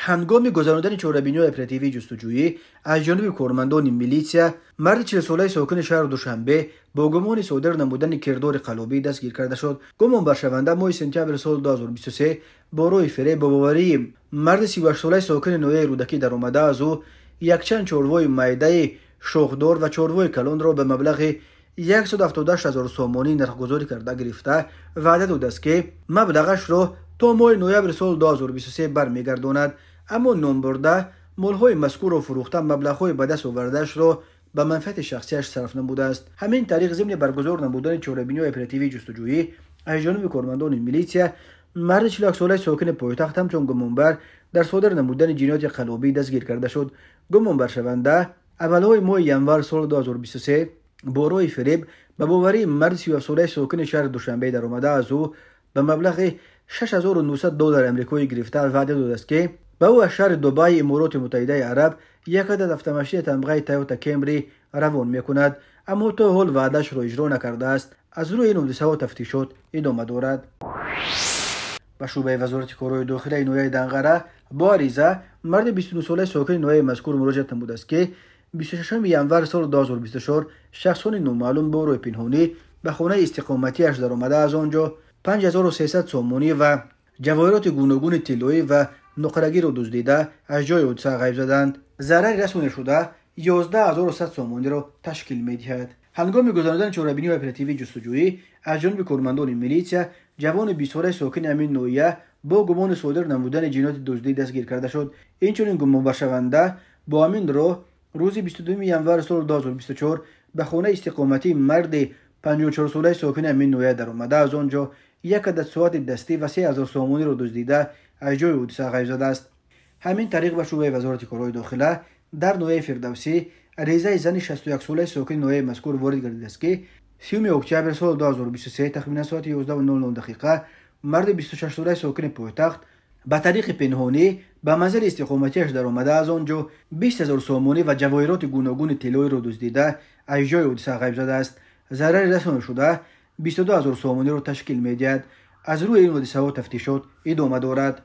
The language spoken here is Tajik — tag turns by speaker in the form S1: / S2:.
S1: Ҳангоми гузаронидани чорабиниҳои оперативии ҷустуҷӯӣ аз ҷониби кормандони милитсия марди 40-солаи сокини шаҳри Душанбе бо гумони содир намудани кирдори қаллобӣ дастгир карда шуд. Гумонбаршаванда моҳи сентябри соли 2023 бо роҳи фиреб бо боварии марди 38-солаи сокини ноҳияи Рӯдакӣ даромада аз ӯ якчанд чорвои майдаи шохдор ва чорвои калонро ба маблағи 178 0 сомонӣ нархгузорӣ карда гирифта ваъда додааст, ки маблағашро то моҳи ноябри соли 2023 бармегардонад. Аммо номбурда молҳои мазкурро фурӯхта маблағҳои ба даст овардаашро ба манфиати шахсияш сарф намудааст. Ҳамин тариқ, зимни баргузор намудани чорабиниҳои оперативии ҷустуҷӯӣ аз ҷониби кормандони милитсия марди 41-солаи сокини пойтахт ҳамчун гумонбар дар содир намудани ҷинояти қаллобӣ дастгир карда шуд. Гумонбаршаванда аввалҳои моҳи январ соли 2023 бо роҳи фиреб ба боварии марди 37-солаи сокини шаҳри Душанбе даромада аз ӯ ба маблағи 6900 доллари амрикоӣ гирифта ваъда додааст, ки ба ӯ аз шаҳри Дубайи Имороти Муттаҳидаи Араб як адад автомошини тамғаи Тойота Кемри равон мекунад, аммо то ҳол ваъдаашро иҷро накардааст. Аз рӯи ин ҳодисаҳо тафтишот идома дорад. Ба шӯъбаи Вазорати корҳои дохилаи ноҳияи Данғара бо ариза марди 29-солаи сокини ноҳияи мазкур муроҷиат намудааст, ки 26 январ соли 2024 шахсони номаълум бо роҳи пинҳонӣ ба хонаи истиқоматиаш даромада аз он ҷо 5300 сомонӣ ва ҷавоҳироти гуногуни тиллоӣ ва нуқрагиро дуздида аз ҷои ҳодиса ғайб заданд. Зарари расонидашуда 11100 сомониро ташкил медиҳад. Ҳангоми гузаронидани чорабиниҳои оперативии ҷустуҷӯӣ аз ҷониби кормандони милитсия ҷавони 20-солаи сокини ҳамин ноҳия бо гумони содир намудани ҷинояти дуздӣ дастгир карда шуд. Инчунин гумонбаршаванда бо ҳамин роҳ рӯзи 22 январ соли 2024 ба хонаи истиқоматии марди 54-солаи сокини ҳамин ноҳия даромада аз он ҷо як адад соати дастӣ ва 3000 сомониро дуздида аз ҷои ҳодиса ғайб задааст. Ҳамин тариқ, ба шӯъбаи Вазорати корҳои дохила дар ноҳияи Фирдавсӣ аризаи зани 61-солаи сокини ноҳияи мазкур ворид гардидааст, ки 30 октябри соли 2023 тахминан соати 11:00 дақиқа марди 26-солаи сокини пойтахт ба тариқи пинҳонӣ ба манзили истиқоматиаш даромада аз он ҷо 20 0 сомонӣ ва ҷавоҳироти гуногуни тиллоиро дуздида аз ҷои ҳодиса ғайб задааст. Зарари расонидашуда 22 0 сомониро ташкил медиҳад. Аз рӯи ин ҳодисаҳо тафтишот идома дорад.